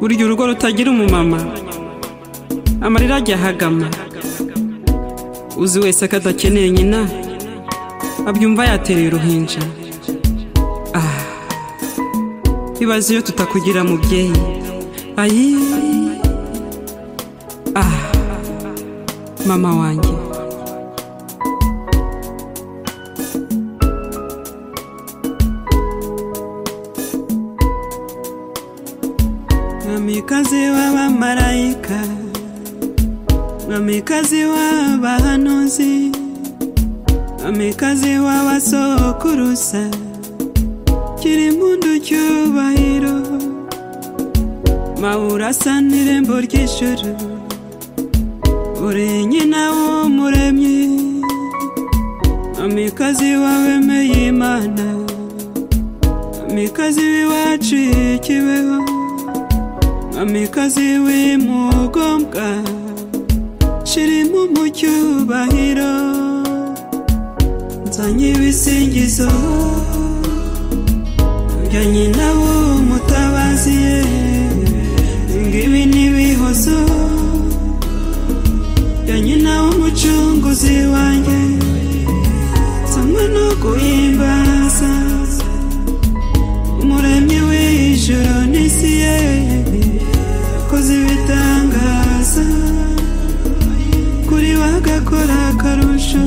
Burya urugo rutagira umumama amarira ajya ahagama. Uzi wese ko adakeneye nyina abyumva yatereye uruhinja. Ah, ibaze iyo tutakugira mubyeyi. Ayi, ah, mama wanjye. Mwamikazi w'abamarayika, mwamikazi w'abahanuzi, mwamikazi w'abasokuruza, Kirimpundu cyubahiro, mawurasa n'irembo ry'ijuru, uri nyina w'umuremyi, mwamikazi w'abemeye Imana, mwamikazi w'iwacu i Kibeho, mwamikazi w'imugombwa, shirimo mu cyubahiro, nzanye ibisingizo bya nyina w'umutabazi, ngibi n'ibihozo bya nyina w'umucunguzi wanjye, nsanywe no guhimbaza umuremyi w'ijuru n'isi ye, yakoze ibitangaza kuri we agakora akarusho.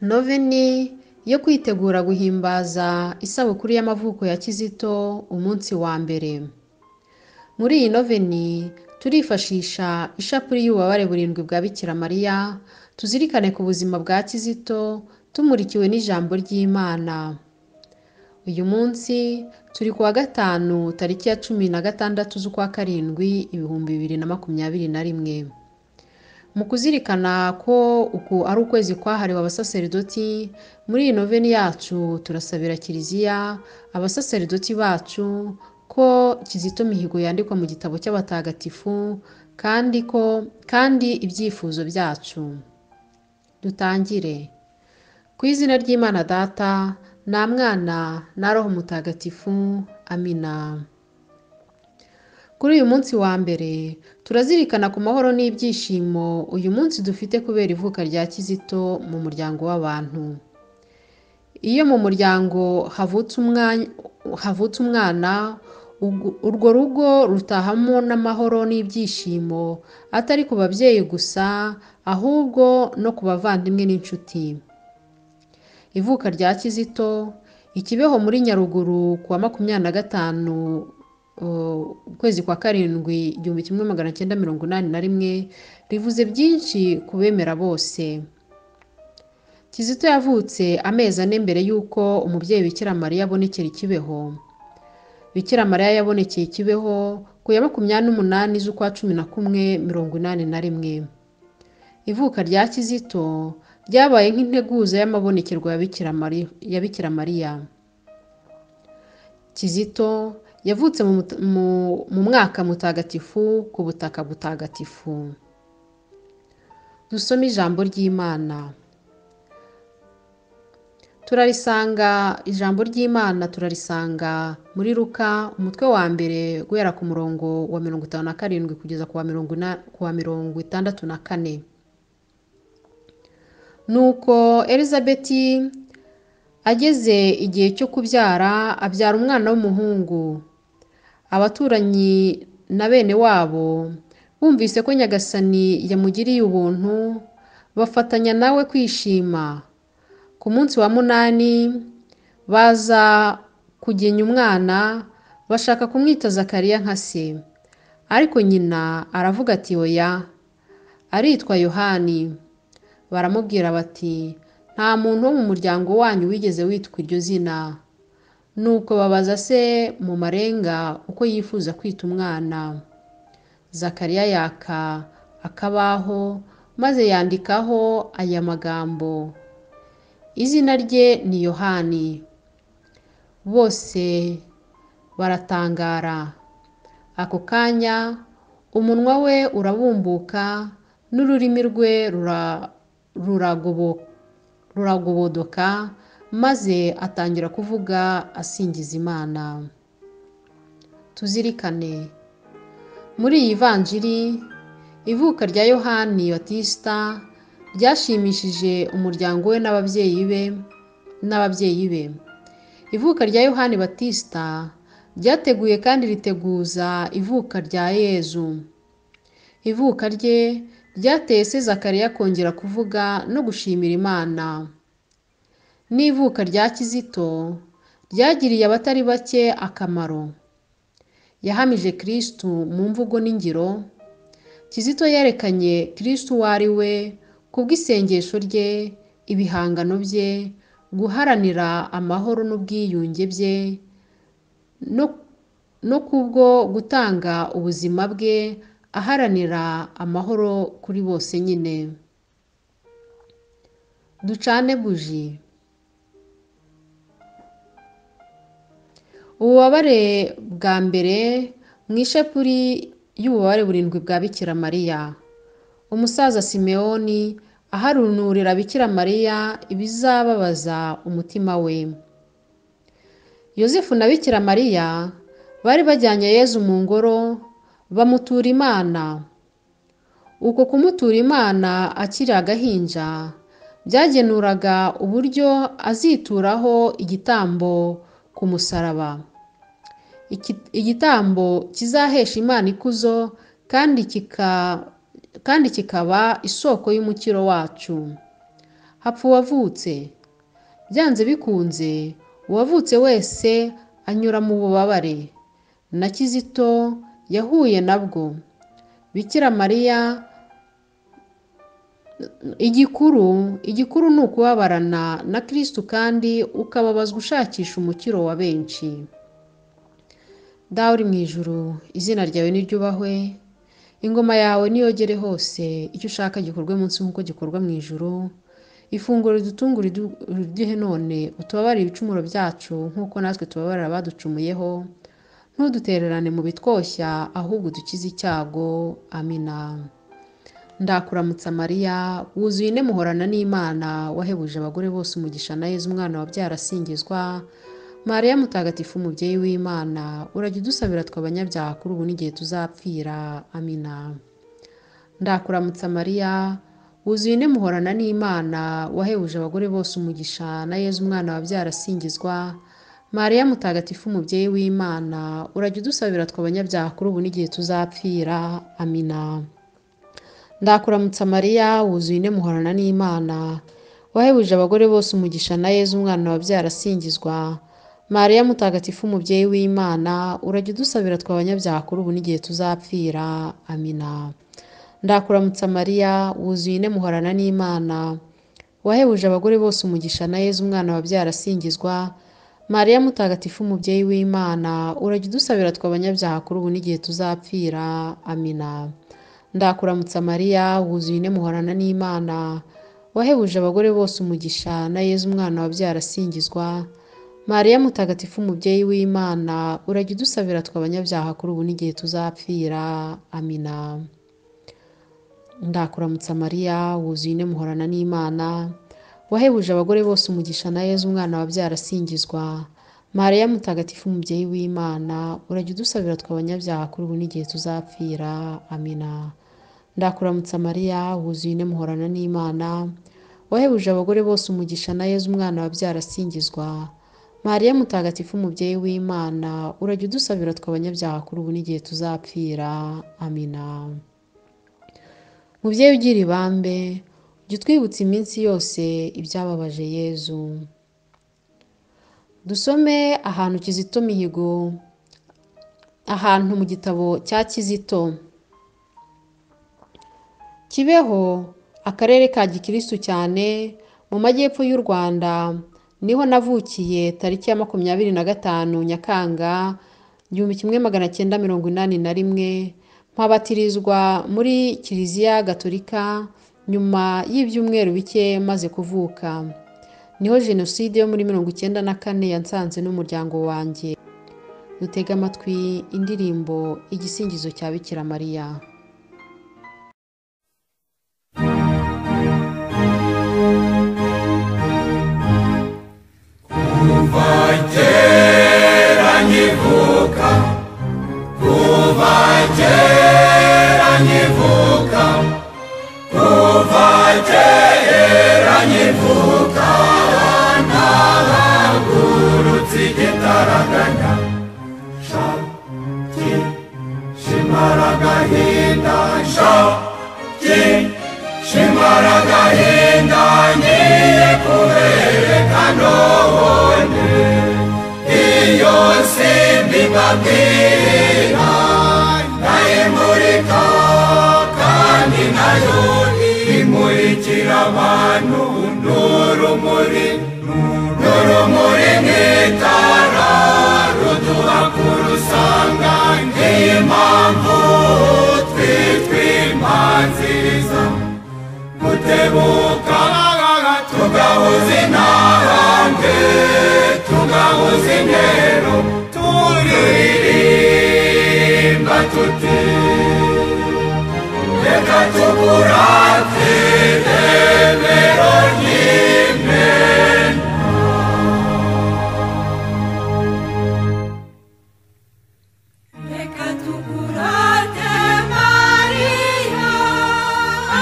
Noveni yo kwitegura guhimbaza isabukuru y'amavuko ya Kizito, umunsi wa mbere. Muri iyi noveni turifashisha ishapuri y'ububabare burindwi bwa Bikira Mariya, tuzirikane ku buzima bwa Kizito tumurikiwe n'ijambo ry'Imana. Uyu munsi turi kuwa gatanu tariki ya 16 z'ukwa karindwi 2021. Mu kuzirikana ko uku ari ukwezi kwahariwe abasaseridoti, muri iyi noveni yacu turasabira Kiliziya, abasaseridoti bacu, ko Kizito Mihigo yandikwa mu gitabo cy'abatagatifu, kandi ibyifuzo byacu. Dutangire. Ku izina ry'Imana Data, na Mwana, na Roho Mutagatifu. Amina. Kuri uyu munsi wa mbere turazirikana ku mahoro n'ibyishimo uyu munsi dufite kubera ivuka rya Kizito mu muryango w'abantu. Iyo mu muryango havutse umwana, urwo rugo rutahamo n'amahoro n'ibyishimo, atari ku babyeyi gusa, ahubwo no ku bavandimwe n'inshuti. Ivuka rya Kizito i Kibeho muri Nyaruguru ku wa 25 ukwezi kwa karindwi 1981 rivuze byinshi ku bemera bose. Kizito yavutse amezi ane mbere y'uko umubyeyi Bikira Mariya abonekera i Kibeho. Bikira Mariya yabonekeye i Kibeho ku ya 28 z'ukwa 11 81. Ivuka rya Kizito ryabaye nk'integuza y'amabonekerwa ya Bikira Mariya. Kizito yavutse mu mwaka mutagatifu ku butaka butagatifu. Dusome ijambo ry'Imana. Turarisanga ijambo ry'Imana turarisanga muri Luka umutwe wa mbere guhera ku murongo wa 57 kugeza ku wa 64. Nuko Elizabeti ageze igihe cyo kubyara, abyara umwana w'umuhungu. Abaturanyi na bene wabo bumvise ko Nyagasani yamugiriye ubuntu, bafatanya nawe kwishima. Ku munsi wa 8 baza kugenya umwana, bashaka kumwita Zakariya nka se. Ariko nyina aravuga ati oya, aritwa Yohani. Baramubwira bati nta muntu wo mu muryango wanyu wigeze witwa iryo zina. Nuko babaza se mu marenga uko yifuza kwita umwana. Zakariya yaka akabaho, maze yandikaho aya magambo: izina rye ni Yohani. Bose baratangara. Ako kanya umunwa we urabumbuka n'ururimi rwe ruragobodoka, maze atangira kuvuga asingiza Imana. Tuzirikane muri iyi vanjiri ivuka rya Yohani Batista ryashimishije umuryango we n'ababyeyi be. Ivuka rya Yohani Batista ryateguye kandi riteguza ivuka rya Yezu. Ivuka rye ryateye se Zakariya kongera kuvuga no gushimira Imana. N'ivuka rya Kizito ryagiriye abatari bake akamaro. Yahamije Kristu mu mvugo n'ingiro. Kizito yerekanye Kristu uwo ari we kubw'isengesho rye, ibihangano bye, guharanira amahoro n'ubwiyunge bye, no kubwo gutanga ubuzima bwe aharanira amahoro kuri bose nyine. Ducane buji. Ububabare bwa mbere mu ishapuri y'ububabare burindwi bwa Bikira Mariya. Umusaza Simewoni aharunurira Bikira Mariya ibizababaza umutima we. Yozefu na Bikira Mariya bari bajyanye Yezu mu ngoro bamutura Imana. Uko kumutura Imana akiri agahinja byagenuraga uburyo azituraho igitambo ku musaraba. Igitambo kizahesha Imana ikuzo kandi kikaba isoko y'umukiro wacu. Hapfa uwavutse. Byanze bikunze uwavutse wese anyura mu bubabare. Na Kizito yahuye nabwo. Bikira Mariya igikuru ni ukubabarana na Kristu kandi ukababazwa ushakisha umukiro wa benshi. Dawe uri mu ijuru, izina ryawe niryubahwe, ingoma yawe niyogere hose, icyo ushaka gikorwe munsi nk'uko gikorwa mu ijuru. Ifunguro ridutungura uriduhe none, utubabarire ibicumuro byacu nk'uko natwe tubabarira abaducumuyeho, ntudutererane mu bitwoshya, ahubwo udukize icyago. Amina. Ndakuramutsa Mariya, wuzuye inema n'Imana, wahebuje abagore bose umugisha na Yezu umwana wabyara asingizwa. Mariya mutagatifu umubyeyi w'Imana, urajya udusabira twe abanyabyaha kuri ubu n'igihe tuzapfira. Amina. Ndakuramutsa Mariya, wuzuye inema n'Imana, wahebuje abagore bose umugisha na Yezu umwana wabyara asingizwa. Mariya mutagatifu umubyeyi w'Imana, urajya udusabira twe abanyabyaha kuri ubu n'igihe tuzapfira. Amina. Ndakuramutsa Mariya, wuzuye inema n'Imana, wahebuje abagore bose umugisha na Yezu umwana wabyara asingizwa. Mariya mutagatifu umubyeyi w'Imana, urajya udusabira twe abanyabyaha kuri ubu n'igihe tuzapfira. Amina. Ndakuramutsa Mariya, wuzuye inema n'Imana, wahebuje abagore bose umugisha na Yezu umwana wabyara asingizwa. Mariya mutagatifu umubyeyi w'Imana, urajya udusabira twe abanyabyaha kuri ubu n'igihe tuzapfira. Amina. Ndakuramutsa Mariya, wuzuye inema n'Imana, wahebuje abagore bose umugisha na Yezu umwana wabyara asingizwa. Mariya mutagatifu umubyeyi w'Imana, urajya udusabira twe abanyabyaha kuri ubu n'igihe tuzapfira. Amina. Ndakuramutsa Mariya, wuzuye inema n'Imana, wahebuje abagore bose umugisha na Yezu umwana wabyara asingizwa. Mariya mutagatifu umubyeyi w'Imana, urajya udusabira twe abanyabyaha kuri ubu n'igihe tuzapfira. Amina. Ndakuramutsa Mariya, wuzuye inema n'Imana, wahebuje abagore bose umugisha na Yezu umwana wabyara asingizwa. Mariya mutagatifu umubyeyi w'Imana, urajya udusabira twe abanyabyaha kuri ubu n'igihe tuzapfira. Amina. Mubyeyi ugira ibambe, jya utwibutsa iminsi yose ibyababaje Yezu. Dusome ahantu Kizito Mihigo, ahantu mu gitabo cya Kizito. Kibeho, akarere ka gikristu cyane mu majyepfo y'u Rwanda, niho navukiye tariki ya 25 Nyakanga 1981, mpabatirizwa muri Kiliziya Gatolika nyuma y'ibyumweru bike maze kuvuka. Niho jenoside yo muri 94 yansanze n'umuryango wanjye. Dutega amatwi indirimbo Igisingizo cya Bikira Mariya. Kuva kera nkivuka nkivuka nahagurutse igitaraganya shaki shimara agahinda shaki shimara agahinda ngiye kubereka none iyo simbibabwira ndayimurika kandi nayo imurikira abantu n'urumuri n'urumuri nk'itara ruduha kurusanga ngiyi mpamvu twitwa impanziriza gutebuka tugahuza intambwe tugahuza intero turirimba tuti reka tukurate rebero ry'imena. Reka tukurate Mariya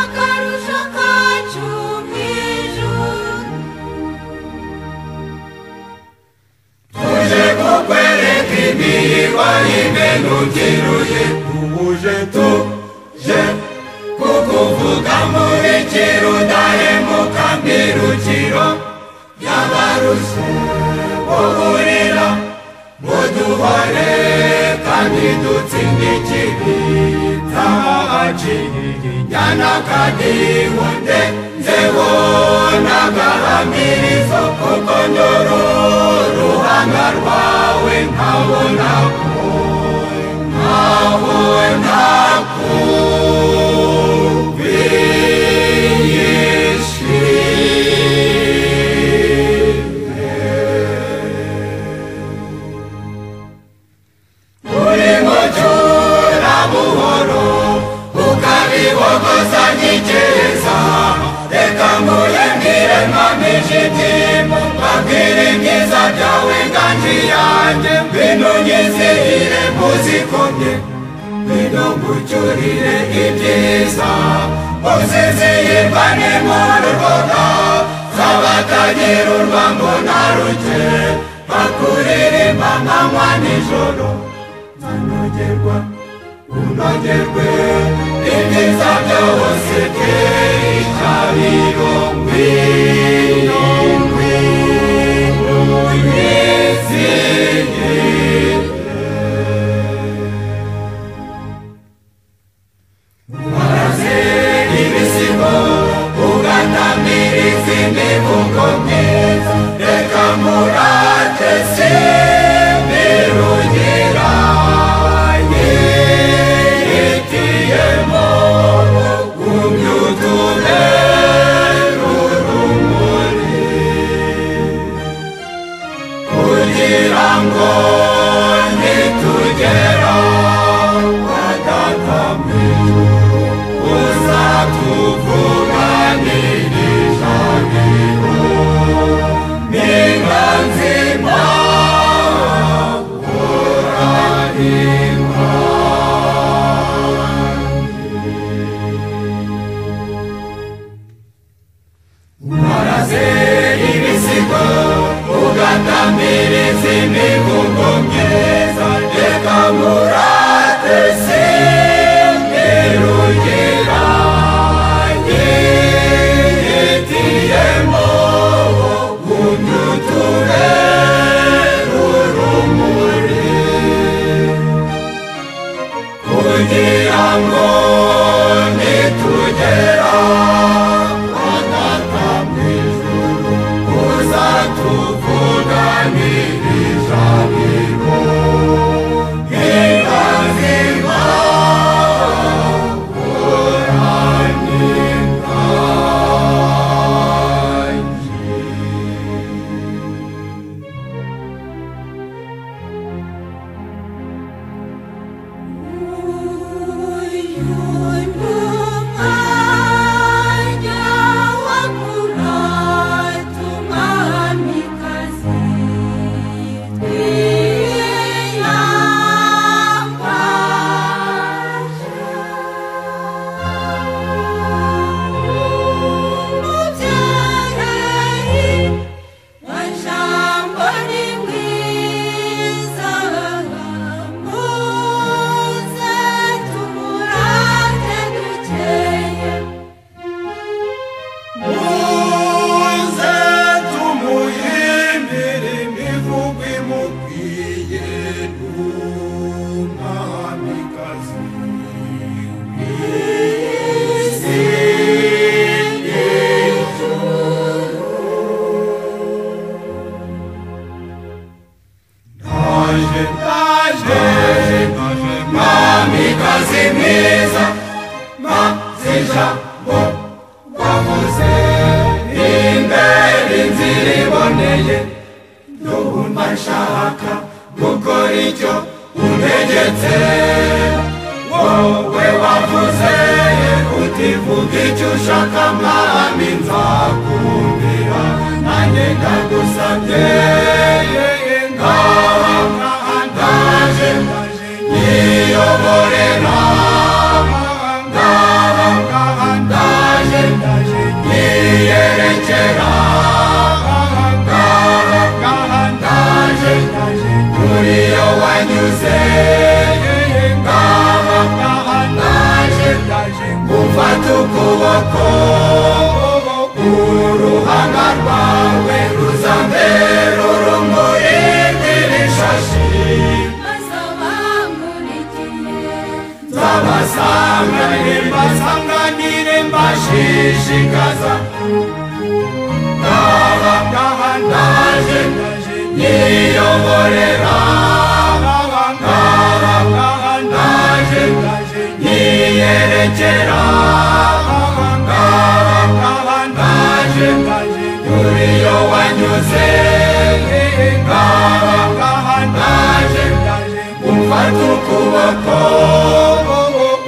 akarusho kacu mw'ijuru. Tuje kukwereka imihigo y'imena ubyiruye tuje tuje kukuvuga muri kirudahemuka mbirukiro y'abarushye buhurira muduhore kandi dutsinde ikibi nzabaciye injyana kadiho ndenzeho n'agahamirizo kuko ndoro uruhanga rwawe nkabona ko nkabona ko biyishimye. Uri mucyura buhoro ukabihogoza nk'icyeza reka nguhembire mpamije ibyimo mbabwire ibyiza byawe nganji yanjye ngwino unyizihire muzikomye ngwino ngucyurire ibyiza uzizihirwa n'impororwoga z'abatagira urwango na ruke bakuririmba amanywa nijoro nzanogerwa unogerwe ibyiza byose by'icyabiro ngwino ngwino wizihirwe. Waraze ibisigo ugatamiriza imivugo myiza reka murate simbirugira yihitiyemo gumya utubere urumuri kugira ngo nitugera kwa Data mw'ijuru uzatuvuganira ijabiro mpinga nzima urarima. Waraze ibisigo ugatamiriza imivugo myiza reka murate simbirugira yihitiyemo gumya utubere urumuri kugira ngo nitugera kwa Data mw'ijuru uzatuvuganira ijabiro mpinga nzima Uyu ni umwana Mwamikazi mwiza mazijambo wavuze imbere inzira iboneye ndumva nshaka gukora icyo untegetse wowe wavuze uti vuga icyo ushaka mwami nzakumvira nanjye ndagusabye ngaha ndaje nyiyoborera ngaha ndaje nyiyerekera ngaha ndaje kuri yo wanyuze ngaha ndaje gufata ukuboko uruhanga rwawe ruzambera urumuri rw'ibishashi nzabasanganire mbasanganire mbashishikaza ngaha ndaje nyiyoborera ngaha ndaje nyiyerekera ngaha ndaje kuri yo wanyuze ngaha ndaje umfata ukuboko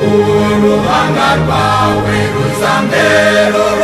uruhanga rwawe ruzambera.